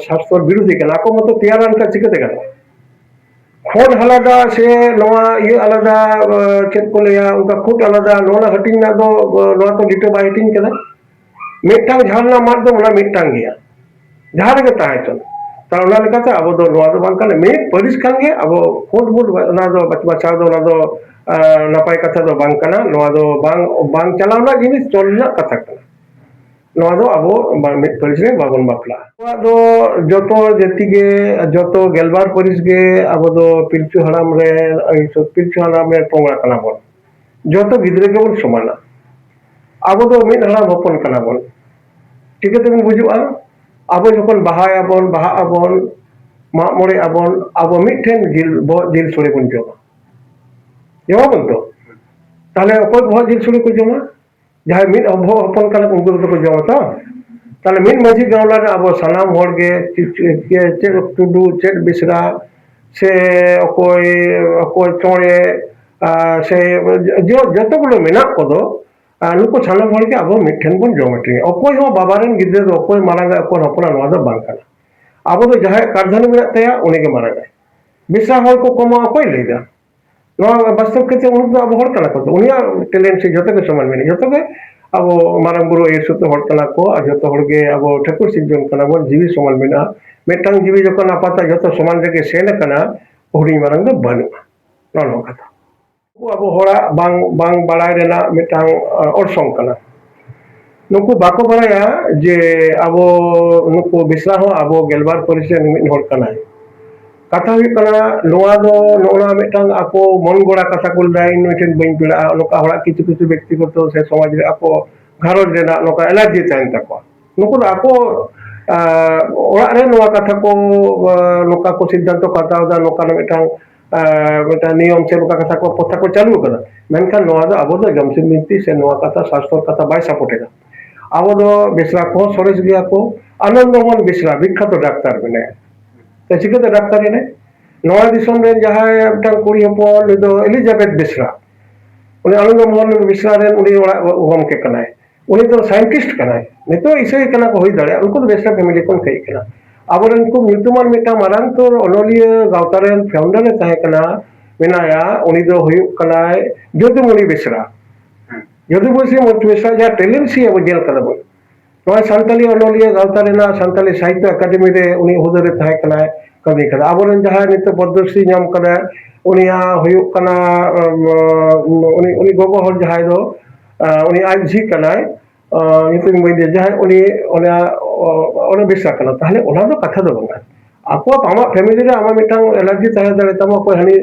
ᱥᱟᱥᱛᱚᱨ ᱵᱤᱨᱩᱫᱷᱤ ᱠᱟᱱᱟ, ᱟᱠᱚ ᱢᱚᱛᱚ ᱛᱮᱭᱟᱨᱟᱱ ᱠᱷᱟᱱ ᱪᱤᱠᱟᱹᱛᱮ ᱜᱟᱱᱚᱜᱼᱟ? ᱠᱷᱚᱸᱰ ᱟᱞᱟᱫᱟ ᱥᱮ ᱱᱚᱣᱟ ᱤᱭᱟᱹ ᱟᱞᱟᱫᱟ, ᱮ, ᱪᱮᱫ ᱠᱚ ᱞᱟᱹᱭᱟ, ᱚᱱᱠᱟ ᱠᱷᱩᱸᱴ ᱟᱞᱟᱫᱟ, ᱱᱚᱣᱟ ᱦᱟᱹᱴᱤᱧ ᱨᱮᱱᱟᱜ ᱫᱚ, ᱮ, ᱱᱚᱣᱟ ᱛᱚ ᱞᱤᱴᱟᱹ ᱵᱟᱭ ᱦᱟᱹᱴᱤᱧ ᱠᱟᱫᱟ᱾ ᱢᱤᱫᱴᱟᱝ ᱡᱷᱟᱨᱱᱟ ᱢᱟᱫ ᱫᱚ ᱚᱱᱟ ᱢᱤᱫᱴᱟᱝ ᱜᱮᱭᱟ, ᱡᱟᱦᱟᱸ ᱨᱮᱜᱮ ᱛᱟᱦᱮᱸ ᱦᱚᱪᱚᱱ᱾ ᱛᱟᱦᱞᱮ ᱚᱱᱟ ᱞᱮᱠᱟᱛᱮ ᱟᱵᱚ ᱫᱚ ᱱᱚᱣᱟ ᱫᱚ ᱵᱟᱝ ᱠᱟᱱᱟ, ᱢᱤᱫ ᱯᱟᱹᱨᱤᱥ ᱠᱷᱟᱱ ᱜᱮ ᱟᱵᱚ ᱠᱷᱩᱸᱴ ᱵᱩᱴ ᱚᱱᱟ ᱫᱚ ᱵᱟᱪ-, ᱵᱟᱪᱷᱟᱣ ᱫᱚ ᱚᱱᱟ ᱫᱚ, ᱮ, ᱱᱟᱯᱟᱭ ᱠᱟᱛᱷᱟ ᱫᱚ ᱵᱟᱝ ᱠᱟᱱᱟ᱾ ᱱᱚᱣᱟ ᱫᱚ ᱵᱟᱝ, ᱵᱟᱝ ᱪᱟᱞᱟᱣ ᱨᱮᱱᱟᱜ ᱡᱤᱱᱤᱥ, ᱪᱚᱞ ᱨᱮᱱᱟᱜ ᱠᱟᱛᱷᱟ ᱠᱟᱱᱟ᱾ ᱱᱚᱣᱟ ᱫᱚ ᱟᱵᱚ ᱵᱟ-, ᱢᱤᱫ ᱯᱟᱹᱨᱤᱥ ᱨᱮ ᱵᱟᱵᱚᱱ ᱵᱟᱯᱞᱟᱜᱼᱟ᱾ ᱱᱚᱣᱟ ᱫᱚ ᱡᱚᱛᱚ ᱡᱟᱹᱛᱤ ᱜᱮ, ᱡᱚᱛᱚ ᱜᱮᱞᱵᱟᱨ ᱯᱟᱹᱨᱤᱥ ᱜᱮ ᱟᱵᱚ ᱫᱚ ᱯᱤᱞᱪᱩ ᱦᱟᱲᱟᱢ ᱨᱮ, ᱯᱤᱞᱪᱩ ᱦᱟᱲᱟᱢ ᱨᱮ ᱯᱚᱝᱲᱟ ᱠᱟᱱᱟ ᱵᱚᱱ᱾ ᱡᱚᱛᱚ ᱜᱤᱫᱽᱨᱟᱹ ᱜᱮᱵᱚᱱ ᱥᱚᱢᱟᱱᱟ᱾ ᱟᱵᱚ ᱫᱚ ᱢᱤᱫ ᱦᱟᱲᱟᱢ ᱦᱚᱯᱚᱱ ᱠᱟᱱᱟ ᱵᱚᱱ᱾ ᱪᱤᱠᱟᱹ ᱛᱮᱵᱚᱱ ᱵᱩᱡᱩᱜᱼᱟ? ᱟᱵᱚ ᱡᱚᱠᱷᱚᱱ ᱵᱟᱦᱟᱭᱟᱵᱚᱱ, ᱵᱟᱦᱟᱜ ᱟᱵᱚᱱ, ᱢᱟᱜ ᱢᱚᱬᱮ ᱟᱵᱚᱱ, ᱟᱵᱚ ᱢᱤᱫᱴᱷᱮᱱ ᱡᱤᱞ, ᱵᱚᱦᱚᱜ ᱡᱤᱞ ᱥᱳᱲᱮ ᱵᱚᱱ ᱡᱚᱢᱟ᱾ ᱡᱚᱢᱟᱵᱚᱱ ᱛᱚ? ᱛᱟᱦᱞᱮ ᱚᱠᱚᱭ ᱵᱚᱦᱚᱜ ᱡᱤᱞ ᱥᱳᱲᱮ ᱠᱚ ᱡᱚᱢᱟ? ᱡᱟᱦᱟᱸᱭ ᱢᱤᱫ ᱵᱚᱦᱚᱜ ᱦᱚᱯᱚᱱ ᱠᱟᱱᱟ ᱠᱚ, ᱩᱱᱠᱩ ᱫᱚᱠᱚ ᱡᱚᱢᱟ ᱛᱚ? ᱛᱟᱦᱞᱮ ᱢᱤᱫ ᱢᱟᱹᱡᱷᱤ ᱜᱟᱶᱞᱟ ᱨᱮ ᱟᱵᱚ ᱥᱟᱱᱟᱢ ᱦᱚᱲ ᱜᱮ, ᱪᱮᱫ, ᱪᱮᱫ, ᱪᱮᱫ ᱴᱩᱰᱩ, ᱪᱮᱫ ᱵᱮᱥᱨᱟ, ᱥᱮ ᱚᱠᱚᱭ, ᱚᱠᱚᱭ ᱪᱚᱬᱮ, ᱟᱨ ᱥᱮ ᱡᱚ-, ᱡᱚᱛᱚ ᱜᱩᱞᱳ ᱢᱮᱱᱟᱜ ᱠᱚᱫᱚ, ᱟᱨ ᱱᱩᱠᱩ ᱥᱟᱱᱟᱢ ᱦᱚᱲ ᱜᱮ ᱟᱵᱚ ᱢᱤᱫᱴᱷᱮᱱ ᱵᱚᱱ ᱡᱚᱢ ᱦᱟᱹᱴᱤᱧᱟ᱾ ᱚᱠᱚᱭ ᱦᱚᱸ ᱵᱟᱵᱟ ᱨᱮᱱ ᱜᱤᱫᱽᱨᱟᱹ ᱫᱚ ᱚᱠᱚᱭ ᱢᱟᱨᱟᱝ ᱟᱭ, ᱚᱠᱚᱭ ᱦᱚᱯᱚᱱᱟ, ᱱᱚᱣᱟ ᱫᱚ ᱵᱟᱝ ᱠᱟᱱᱟ᱾ ᱟᱵᱚ ᱫᱚ ᱡᱟᱦᱟᱸᱭᱟᱜ ᱠᱟᱨᱫᱷᱟᱹᱱᱤ ᱢᱮᱱᱟᱜ ᱛᱟᱭᱟ, ᱩᱱᱤ ᱜᱮ ᱢᱟᱨᱟᱝ ᱟᱭ᱾ ᱵᱮᱥᱨᱟ ᱦᱚᱲ ᱠᱚ ᱠᱚᱢᱟ, ᱚᱠᱚᱭ ᱞᱟᱹᱭ ᱫᱟ? ᱱᱚᱣᱟ ᱵᱟᱥᱛᱚᱵ ᱠᱷᱮᱛᱨᱮ ᱩᱱᱠᱩ ᱫᱚ ᱟᱵᱚ ᱦᱚᱲ ᱠᱟᱱᱟ ᱠᱚ ᱛᱚ, ᱩᱱᱤᱭᱟᱜ talent ᱥᱮ ᱡᱚᱛᱚ ᱜᱮ ᱥᱚᱢᱟᱱ ᱢᱮᱱᱟᱜᱼᱟ, ᱡᱚᱛᱚ ᱜᱮ ᱟᱵᱚ ᱢᱟᱨᱟᱝ ᱵᱩᱨᱩ ᱟᱹᱭᱩᱨ ᱥᱩᱛᱩᱜ ᱦᱚᱲ ᱠᱟᱱᱟ ᱠᱚ, ᱟᱨ ᱡᱚᱛᱚ ᱦᱚᱲ ᱜᱮ ᱟᱵᱚ ᱴᱷᱟᱹᱠᱩᱨ ᱥᱤᱨᱡᱚᱱ ᱠᱟᱱᱟ ᱵᱚᱱ, ᱡᱤᱣᱤ ᱥᱚᱢᱟᱱ ᱢᱮᱱᱟᱜᱼᱟ᱾ ᱢᱤᱫᱴᱟᱝ ᱡᱤᱣᱤ ᱡᱚᱠᱷᱚᱱ ᱟᱯᱟᱛᱟᱜ ᱡᱚᱛᱚ ᱥᱚᱢᱟᱱ ᱨᱮᱜᱮ ᱥᱮᱱ ᱟᱠᱟᱱᱟ, ᱦᱩᱰᱤᱧ ᱢᱟᱨᱟᱝ ᱫᱚ ᱵᱟᱹᱱᱩᱜᱼᱟ᱾ ᱱᱚᱜᱼᱚ ᱱᱚᱣᱟ ᱠᱟᱛᱷᱟ᱾ ᱱᱩᱠᱩ ᱟᱵᱚ ᱦᱚᱲᱟᱜ ᱵᱟᱝ, ᱵᱟᱝ ᱵᱟᱲᱟᱭ ᱨᱮᱱᱟᱜ ᱢᱤᱫᱴᱟᱝ, ᱟ, ᱚᱨᱥᱚᱝ ᱠᱟᱱᱟ᱾ ᱱᱩᱠᱩ ᱵᱟᱠᱚ ᱵᱟᱲᱟᱭᱟ ᱡᱮ ᱟᱵᱚ ᱱᱩᱠᱩ ᱵᱮᱥᱨᱟ ᱦᱚᱸ ᱟᱵᱚ ᱜᱮᱞᱵᱟᱨ ᱯᱟᱹᱨᱤᱥ ᱨᱮᱱ ᱢᱤᱫ ᱦᱚᱲ ᱠᱟᱱᱟᱭ᱾ ᱠᱟᱛᱷᱟ ᱦᱩᱭᱩᱜ ᱠᱟᱱᱟ, ᱱᱚᱣᱟ ᱫᱚ ᱱᱚᱜᱼᱚ ᱱᱚᱣᱟ ᱢᱤᱫᱴᱟᱝ ᱟᱠᱚ ᱢᱚᱱ ᱜᱚᱲᱟ ᱠᱟᱛᱷᱟ ᱠᱚ ᱞᱟᱹᱭᱫᱟ, "ᱤᱧ ᱱᱩᱭ ᱴᱷᱮᱱ ᱵᱟᱹᱧ ᱯᱮᱲᱟᱜᱼᱟ", ᱱᱚᱝᱠᱟ ᱦᱚᱲᱟᱜ ᱠᱤᱪᱷᱩ ᱠᱤᱪᱷᱩ ᱵᱮᱠᱛᱤᱜᱚᱛᱚ ᱥᱮ ᱥᱚᱢᱟᱡᱽ ᱨᱮ ᱟᱠᱚ ᱜᱷᱟᱨᱚᱸᱡᱽ ᱨᱮᱱᱟᱜ ᱱᱚᱝᱠᱟ allergy ᱛᱟᱦᱮᱱ ᱛᱟᱠᱚᱣᱟ᱾ ᱱᱩᱠᱩ ᱫᱚ ᱟᱠᱚ ᱟᱨ ᱚᱲᱟᱜ ᱨᱮ ᱱᱚᱣᱟ ᱠᱟᱛᱷᱟ ᱠᱚ, ᱟᱨ ᱱᱚᱝᱠᱟ ᱠᱚ ᱥᱤᱫᱽᱫᱷᱟᱱᱛᱚ ᱠᱚ ᱦᱟᱛᱟᱣ ᱮᱫᱟ, ᱱᱚᱝᱠᱟᱱᱟᱜ ᱢᱤᱫᱴᱟᱝ, ᱟᱨ ᱢᱤᱫᱴᱟᱝ ᱱᱤᱭᱚᱢ ᱥᱮ ᱱᱚᱝᱠᱟ ᱠᱟᱛᱷᱟ ᱠᱚ, ᱯᱨᱚᱛᱷᱟ ᱠᱚ ᱪᱟᱹᱞᱩ ᱟᱠᱟᱫᱟ᱾ ᱢᱮᱱᱠᱷᱟᱱ ᱱᱚᱣᱟ ᱫᱚ ᱟᱵᱚ ᱫᱚ ᱡᱚᱢᱥᱤᱢ ᱵᱤᱱᱛᱤ ᱥᱮ ᱱᱚᱣᱟ ᱠᱟᱛᱷᱟ ᱥᱟᱥᱛᱚᱨ ᱠᱟᱛᱷᱟ ᱵᱟᱭ ᱥᱟᱯᱳᱨᱴ ᱮᱫᱟ᱾ ᱟᱵᱚ ᱫᱚ ᱵᱮᱥᱨᱟ ᱠᱚᱦᱚᱸ ᱥᱚᱨᱮᱥ ᱜᱮᱭᱟ ᱠᱚ᱾ ᱟᱱᱚᱱᱫᱚ ᱢᱳᱦᱚᱱ ᱵᱮᱥᱨᱟ ᱵᱤᱠᱠᱷᱟᱛᱚ ᱰᱟᱠᱛᱟᱨ ᱢᱮᱱᱟᱭᱟ, ᱛᱚ ᱪᱤᱠᱟᱹᱛᱮ ᱰᱟᱠᱛᱟᱨ ᱮᱱᱟᱭ? ᱱᱚᱣᱟ ᱫᱤᱥᱚᱢ ᱨᱮᱱ ᱡᱟᱦᱟᱸᱭ ᱢᱤᱫᱴᱟᱝ ᱠᱩᱲᱤ ᱦᱚᱯᱚᱱ, ᱩᱱᱤ ᱫᱚ ᱮᱞᱤᱡᱟᱵᱮᱛ ᱵᱮᱥᱨᱟ, ᱩᱱᱤ ᱟᱱᱚᱱᱫᱚ ᱢᱳᱦᱚᱱ ᱵᱮᱥᱨᱟ ᱨᱮᱱ ᱩᱱᱤ ᱚᱲᱟᱜ ᱜᱚᱢᱠᱮ ᱠᱟᱱᱟᱭ᱾ ᱩᱱᱤ ᱫᱚ ᱥᱟᱭᱮᱱᱴᱤᱥᱴ ᱠᱟᱱᱟᱭ, ᱱᱤᱛᱚᱜ ᱤᱥᱟᱹᱭ ᱠᱟᱱᱟ ᱠᱚ, ᱦᱩᱭ ᱫᱟᱲᱮᱭᱟᱜᱼᱟ, ᱩᱱᱠᱩ ᱫᱚ ᱵᱮᱥᱨᱟ ᱯᱷᱮᱢᱮᱞᱤ ᱠᱷᱚᱱ ᱠᱚ ᱦᱮᱡ ᱠᱟᱱᱟ᱾ ᱟᱵᱚᱨᱮᱱ ᱠᱚ ᱧᱩᱛᱩᱢᱟᱱ ᱢᱤᱫᱴᱟᱝ ᱢᱟᱨᱟᱝ ᱩᱛᱟᱹᱨ ᱚᱱᱚᱞᱤᱭᱟᱹ ᱜᱟᱶᱛᱟ ᱨᱮᱱ ᱯᱷᱟᱣᱩᱱᱰᱟᱨ ᱮ ᱛᱟᱦᱮᱸ ᱠᱟᱱᱟ, ᱢᱮᱱᱟᱭᱟ, ᱩᱱᱤ ᱫᱚ ᱦᱩᱭᱩᱜ ᱠᱟᱱᱟᱭ ᱡᱚᱫᱩᱢᱚᱱᱤ ᱵᱮᱥᱨᱟ᱾ ᱡᱚᱫᱩᱢᱚᱱᱤ ᱵᱮᱥᱨᱟ ᱡᱟᱦᱟᱸ ᱴᱮᱞᱮᱱᱴ ᱥᱤ ᱟᱵᱚ ᱧᱮᱞ ᱠᱟᱫᱟ ᱵᱚᱱ, ᱱᱚᱣᱟ ᱥᱟᱱᱛᱟᱞᱤ ᱚᱱᱚᱞᱤᱭᱟᱹ ᱜᱟᱶᱛᱟ ᱨᱮᱱᱟᱜ ᱥᱟᱱᱛᱟᱞᱤ ᱥᱟᱦᱤᱛᱛᱚ ᱮᱠᱟᱰᱮᱢᱤ ᱨᱮ ᱩᱱᱤ ᱦᱩᱫᱟᱹ ᱨᱮ ᱛᱟᱦᱮᱸ ᱠᱟᱱᱟᱭ, ᱠᱟᱹᱢᱤ ᱠᱟᱱᱟ᱾ ᱟᱵᱚᱨᱮᱱ ᱡᱟᱦᱟᱸᱭ ᱱᱤᱛᱚᱜ ᱯᱚᱫᱽᱢᱚᱥᱨᱤ ᱧᱟᱢ ᱠᱟᱫᱟᱭ, ᱩᱱᱤᱭᱟᱜ ᱦᱩᱭᱩᱜ ᱠᱟᱱᱟ, ᱩᱢ, ᱩᱱᱤ, ᱩᱱᱤ ᱜᱚᱜᱚ ᱦᱚᱲ ᱡᱟᱦᱟᱸᱭ ᱫᱚ, ᱟᱸ, ᱩᱱᱤ ᱟᱡ ᱡᱷᱤ ᱠᱟᱱᱟᱭ, ᱟᱸ, ᱧᱩᱛᱩᱢ ᱵᱟᱹᱧ ᱞᱟᱹᱭᱟ, ᱡᱟᱦᱟᱸᱭ ᱩᱱᱤ ᱚᱱᱟ, ᱚ-, ᱚᱱᱟ ᱵᱮᱥᱟ ᱠᱟᱱᱟ, ᱛᱟᱦᱞᱮ ᱚᱱᱟ ᱫᱚ ᱠᱟᱛᱷᱟ ᱫᱚ ᱵᱟᱝ ᱠᱟᱱᱟ᱾ ᱟᱠᱚᱣᱟᱜ, ᱟᱢᱟᱜ ᱯᱷᱮᱢᱮᱞᱤ ᱨᱮ ᱟᱢᱟᱜ ᱢᱤᱫᱴᱟᱝ ᱮᱞᱟᱨᱡᱤ ᱛᱟᱦᱮᱸ ᱫᱟᱲᱮᱭᱟᱜ ᱛᱟᱢᱟ, ᱚᱠᱚᱭ ᱦᱟᱹᱱᱤ,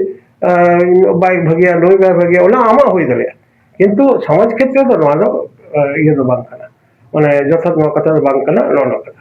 ᱟᱸ, ᱵᱟᱭ ᱵᱷᱟᱹᱜᱤᱭᱟ, ᱱᱩᱭ ᱵᱟᱭ ᱵᱷᱟᱹᱜᱤᱭᱟ, ᱚᱱᱟ ᱟᱢᱟᱜ ᱦᱩᱭ ᱫᱟᱲᱮᱭᱟᱜᱼᱟ, ᱠᱤᱱᱛᱩ ᱥᱚᱢᱟᱡᱽ ᱠᱷᱮᱛᱨᱮ ᱫᱚ ᱱᱚᱣᱟ ᱫᱚ, ᱟᱸ, ᱤᱭᱟᱹ ᱫᱚ ᱵᱟᱝ ᱠᱟᱱᱟ, ᱢᱟᱱᱮ ᱡᱚᱛᱷᱟᱛ ᱱᱚᱣᱟ ᱠᱟᱛᱷᱟ ᱫᱚ ᱵᱟᱝ ᱠᱟᱱᱟ, ᱱᱚᱜᱼᱚ ᱱᱚᱣᱟ ᱠᱟᱛᱷᱟ᱾